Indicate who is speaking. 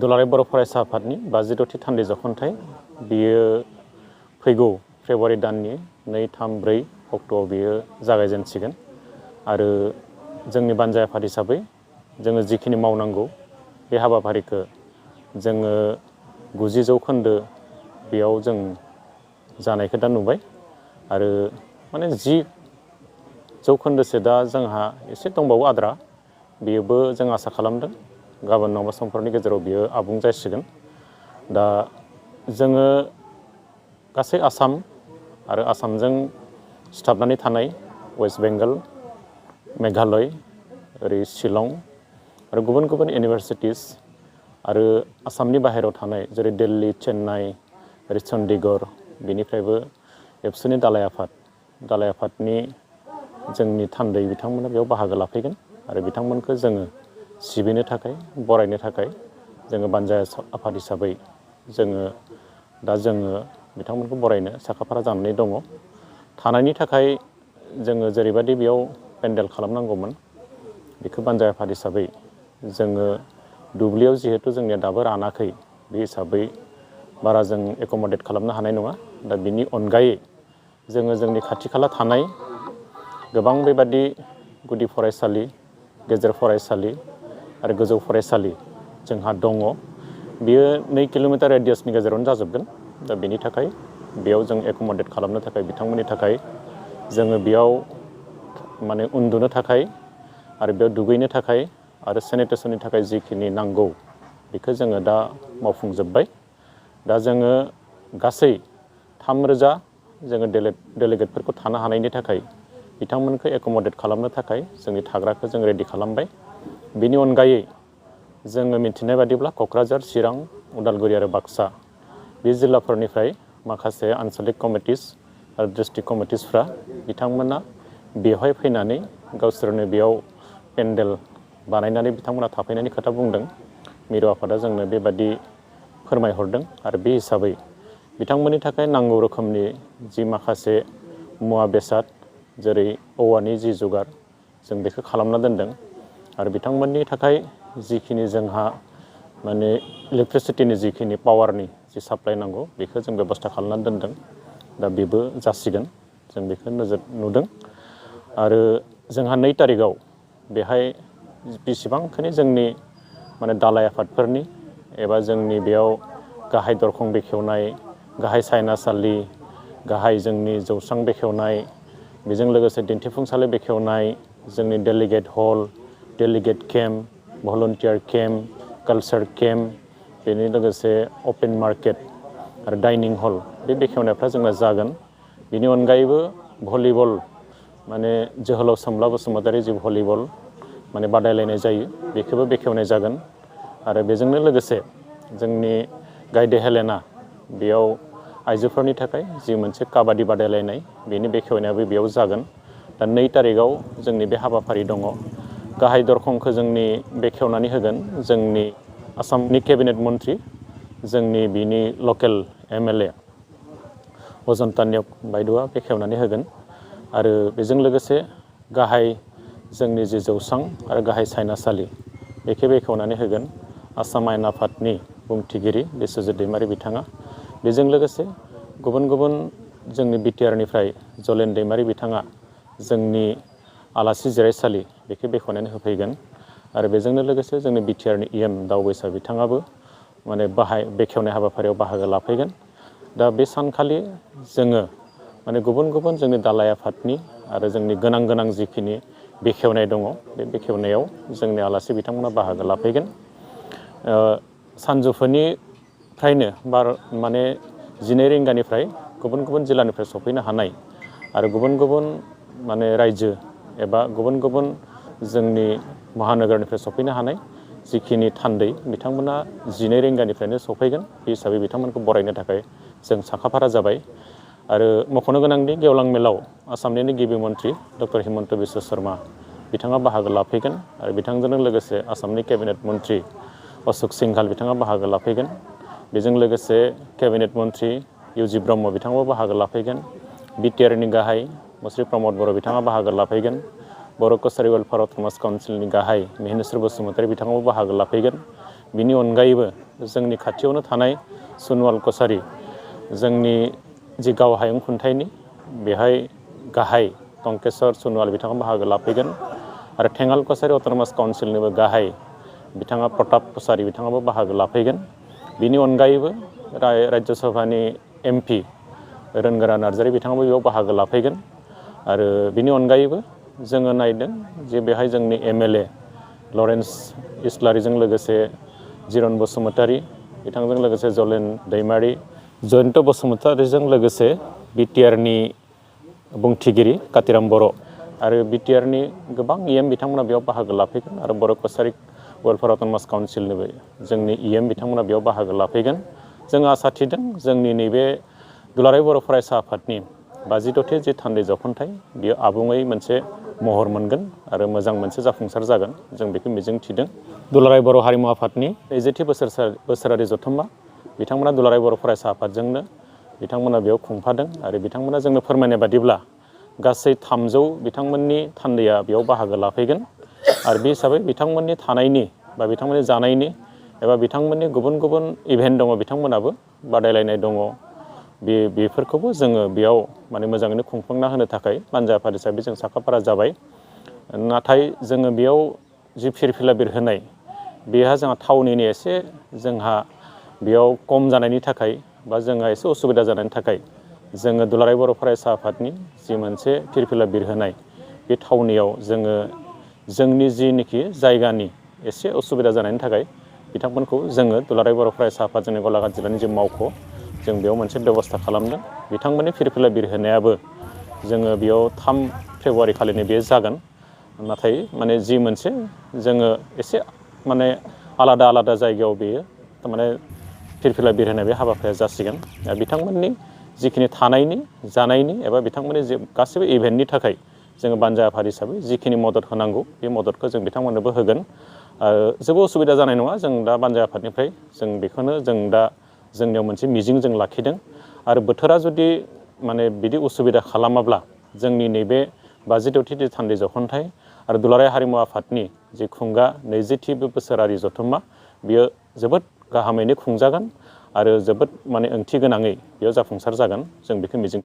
Speaker 1: दुलाराय बर' फरायसा आफादनि 56थि थान्दै जख'न्थाइ बियो फैगौ फेब्रुवारि दाननि 2, 3, 4 अक्ट'आव बियो जागायजेनसिगोन आरो जोंनि बानजाय आफाद हिसाबै जोङो जिखिनि मावनांगौ बे हाबाफारिखौ जोङो 90 जौखोन्दो बेयाव जों जानायखौ दा नुबाय आरो माने 10 जौखोन्दोसो दा जोंहा एसे दंबावो आद्रा बेयोबो जों आसा खालामदों गाबोन नङाबा समफोरनि गेजेराव बियो आबुं जासिगोन दा जोङो गासै आसाम आरो आसामजों सिथाबनानै थानाय वेस्ट बेंगल मेघालय ओरै शिलं आरो गुबुन गुबुन इउनिभारसिटिस आरो आसामनि बाहेरायाव थानाय जेरै दिल्ली चेन्नाइ ओरै चन्डीगढ़ बेनिफ्रायबो एबसुनि दालाय आफादनि जोंनि थान्दै बिथांमोना बेयाव बाहागो लाफैगोन आरो बिथांमोनखौ जोङो सिबिनो थाखाय बरायनो थाखाय जोङो बानजाय आफाद हिसाबै जोङो बिथांमोनखौ बरायनो साखाफारा जानानै दङ थानायनि थाखाय जोङो जेरैबायदि बेयाव पेन्डेल खालामनांगौमोन बेखौ बानजाय आफाद हिसाबै जोङो दुब्लियाव जिहेतु जोंनिया दाबो रानाखै बे हिसाबै बारा जों एकमडेट खालामनो हानाय नङा दा बिनि अनगायै जोङो जोंनि खाथि खाला थानाय गोबां बेबादि गुदि फरायसालि गेजेर फरायसालि आरो गोजौ फरायसालि जोंहा दङ बियो 2 किल'मिटार रेडियासनि गेजेरावनो जाजोबगोन दा बेनि थाखाय बेयाव जों एकमडेट खालामनो थाखाय बिथांमोननि थाखाय जोङो बेयाव माने उन्दुनो थाखाय आरो बेयाव दुगैनो थाखाय आरो सेनिटेसननि थाखाय जिखिनि नांगौ बेखौ जोङो दा मावफुंजोब्बाय दा जोङो गासै 3,000 जोङो डेलिगेटफोरखौ थानो हानायनि थाखाय बिथांमोनखौ एकमडेट खालामनो थाखाय जोंनि थाग्राखौ जों रेडि खालामबाय बेनि अनगायै जोङो मिथिनाय बादिब्ला क'क्राझार चिरां उदालगुरि आरो बाक्सा बे जिल्लाफोरनिफ्राय माखासे आनसलिक कमिटिस आरो डिस्ट्रिक्ट कमिटिसफ्रा बिथांमोना बेवहाय फैनानै गावसोरनो बेयाव पेन्डेल बानायनानै बिथांमोना थाफैनायनि खोथा बुंदों मिरु आफादा जोंनो बेबादि फोरमायहरदों आरो बे हिसाबै बिथांमोननि थाखाय नांगौ रोखोमनि जि माखासे मुवा बेसाद जेरै औवानि जि जुगार जों बेखौ खालामना दोनदों आरो बिथांमोननि थाखाय जिखिनि जोंहा माने इलेक्ट्रिसिटिनि जिखिनि पावारनि जि साप्लाइ नांगौ बेखौ जों बेबस्था खालामनानै दोनदों दा बेबो जासिगोन जों बेखौ नोजोर नुदों आरो जोंहा 2 तारिखआव बेहाय बेसेबांखिनि जोंनि माने दालाय आफादफोरनि एबा जोंनि बेयाव गाहाय दरखं बेखेवनाय गाहाय सायनासालि गाहाय जोंनि जौस्रां बेखेवनाय बेजों लोगोसे दिन्थिफुंसालि बेखेवनाय जोंनि delegate hall delegate camp volunteer camp culture camp बेनि लोगोसे अपेन मार्केट आरो डाइनिं हल बे बेखेवनायफ्रा जोंना जागोन बेनि अनगायैबो भलिबल माने जोहोलाव सोमब्ला बसुमतारी जि भलिबल माने बादायलायनाय जायो बेखौबो बेखेवनाय जागोन आरो बेजोंनो लोगोसे जोंनि गायदे हेलेना बेयाव आइजोफोरनि थाखाय जि मोनसे काबादि बादायलायनाय बेनि बेखेवनायाबो बेयाव जागोन दा 2 तारिखआव जोंनि बे हाबाफारि दङ गाहाय दरखंखौ जोंनि बेखेवनानै होगोन जोंनि आसामनि केबिनेट मन्थ्रि जोंनि बिनि लकेल MLA अजन्ता नेउग बायद'आ बेखेवनानै होगोन आरो बेजों लोगोसे गाहाय जोंनि जि जौस्रां आरो गाहाय सायनासालि बेखौ बेखेवनानै होगोन आसाम आयेन आफादनि बुंथिगिरि बिस्वजित दैमारि बिथाङा बेजों लोगोसे गुबुन गुबुन जोंनि बिटिआरनिफ्राय जलेन दैमारि बिथाङा जोंनि आलासि जिरायसालि बेखौ बेखेवनानै होफैगोन आरो बेजोंनो लोगोसे जोंनि बिटिआरनि EM दावबैसा बिथाङाबो माने बेखेवनाय हाबाफारियाव बाहागो लाफैगोन दा बे सानखालि जोङो माने गुबुन गुबुन जोंनि दालाय आफादनि आरो जोंनि गोनां जिखिनि बेखेवनाय दङ बे बेखेवनायाव जोंनि आलासि बिथांमोना बाहागो लाफैगोन सानजौफुनिफ्रायनो माने 12 रिंगानिफ्राय गुबुन गुबुन जिल्लानिफ्राय सफैनो हानाय आरो गुबुन गुबुन माने रायजो एबा गुबुन गुबुन जोंनि महानगरनिफ्राय सफैनो हानाय जिखिनि थान्दै बिथांमोना 12 रिंगानिफ्रायनो सफैगोन बे हिसाबै बिथांमोनखौ बरायनो थाखाय जों साखाफारा जाबाय आरो मख'नो गोनांदि गेवलां मेलाव आसामनिनो गिबि मन्थ्रि डक्टर हिमन्त बिश्व शर्मा बिथाङा बाहागो लाफैगोन आरो बिथांजों लोगोसे आसामनि केबिनेट मन्थ्रि अशोक सिंघाल बिथाङा बाहागो लाफैगोन बेजों लोगोसे केबिनेट मन्थ्रि इउजि ब्रह्म बिथाङाबो बाहागो लाफैगोन बिटिआरनि गाहाय मुस्रि प्रमद बर' बिथाङा बाहागो लाफैगोन बर' कसारि वेलफेयार अट'नमास काउन्सिलनि गाहाय मिहिनेश्वर बसुमतारी बिथाङाबो बाहागो लाफैगोन बिनि अनगायैबो जोंनि खाथियावनो थानाय सनवाल कसारि जोंनि जि गाव हायुं खुंथायनि बेहाय गाहाय टंकेश्वर सनवाल बिथाङा बाहागो लाफैगोन आरो थेङाल कसारि अट'नमास काउन्सिलनिबो गाहाय बिथाङा प्रताप कसारि बिथाङाबो बाहागो लाफैगोन। बिनि अनगायैबो राज्य सभानि MP रोनगोरा नार्जारि बिथाङाबो बेयाव बाहागो लाफैगोन आरो बिनि अनगायैबो जोङो नायदों जे बेहाय जोंनि MLA लरेन्स इस्लारिजों लोगोसे जिरन बसुमतारी बिथांजों लोगोसे जलेन दैमारि जयन्त बसुमतारीजों लोगोसे BTRनि बुंथिगिरि कातिराम बर' आरो BTRनि गोबां EM बिथांमोना बेयाव बाहागो लाफैगोन आरो बर' कसारि वेलफेयार अट'नमास काउन्सिलनिबो जोंनि EM बिथांमोना बेयाव बाहागो लाफैगोन। जों आसा थिदों जोंनि नैबे दुलाराय बर' फरायसा आफादनि 56थि जि थान्दै जख'न्थाइ बियो आबुङै मोनसे महर मोनगोन आरो मोजां मोनसे जाफुंसार जागोन जों बेखौ मिजिं थिदों। दुलाराय बर' हारिमु आफादनि 20थि बोसोरारि जथुम्मा बिथांमोना दुलाराय बर' फरायसा आफादजोंनो बिथांमोना बेयाव खुंफादों आरो बिथांमोना जोंनो फोरमायनाय बादिब्ला गासै 300 बिथांमोननि थान्दैया बेयाव बाहागो लाफैगोन आरो बे हिसाबै बिथांमोननि थानायनि बा बिथांमोननि जानायनि एबा बिथांमोननि गुबुन गुबुन इभेन्ट दङ बिथांमोनाबो बादायलायनाय दङ बेफोरखौबो जोङो बेयाव माने मोजाङैनो खुंफुंना होनो थाखाय बानजा आफाद हिसाबै जों साखाफारा जाबाय। नाथाय जोङो बेयाव जि फिरफिला बिरहोनाय बेहा जोंहा थावनिनि एसे जोंहा बेयाव खम जानायनि थाखाय बा जोंहा एसे उसुबिदा जानायनि थाखाय जोङो दुलाराय बर' फरायसा आफादनि जि मोनसे फिरफिला बिरहोनाय बे थावनियाव जोङो जोंनि जिनिखि जायगानि एसे उसुबिदा जानायनि थाखाय बिथांमोनखौ जोङो दुलाराय बर' फरायसा आफाद जोंनि गलाघाट जिल्लानि जि मावख' जों बेयाव मोनसे बेबस्था खालामदों। बिथांमोननि फिरफिला बिरहोनायाबो जोङो बेयाव 3 फेब्रुवारि खालिनो बे जागोन। नाथाय माने जि मोनसे जोङो एसे माने आलादा जायगायाव बेयो थारमाने फिरफिला बिरहोनाय बे हाबाफारिया जासिगोन। बिथांमोननि जिखिनि थानायनि जानायनि एबा बिथांमोननि जे गासैबो इभेन्टनि थाखाय जोङो बानजा आफाद हिसाबै जिखिनि मदद होनांगौ बे मददखौ जों बिथांमोननोबो होगोन। जेबो उसुबिदा जानाय नङा जों दा बानजा आफादनिफ्राय जों बेखौनो जों दा जोंनियाव मोनसे मिजिं जों लाखिदों आरो बोथोरा जुदि माने बिदि उसुबिदा खालामाब्ला जोंनि नैबे 56थि थान्दै जख'न्थाइ आरो दुलाराय हारिमु आफादनि जि खुंगा 20थि बोसोरारि जथुम्मा बियो जोबोद गाहामैनो खुंजागोन आरो जोबोद माने ओंथि गोनाङै बेयाव जाफुंसार जागोन जों बेखौ मिजिं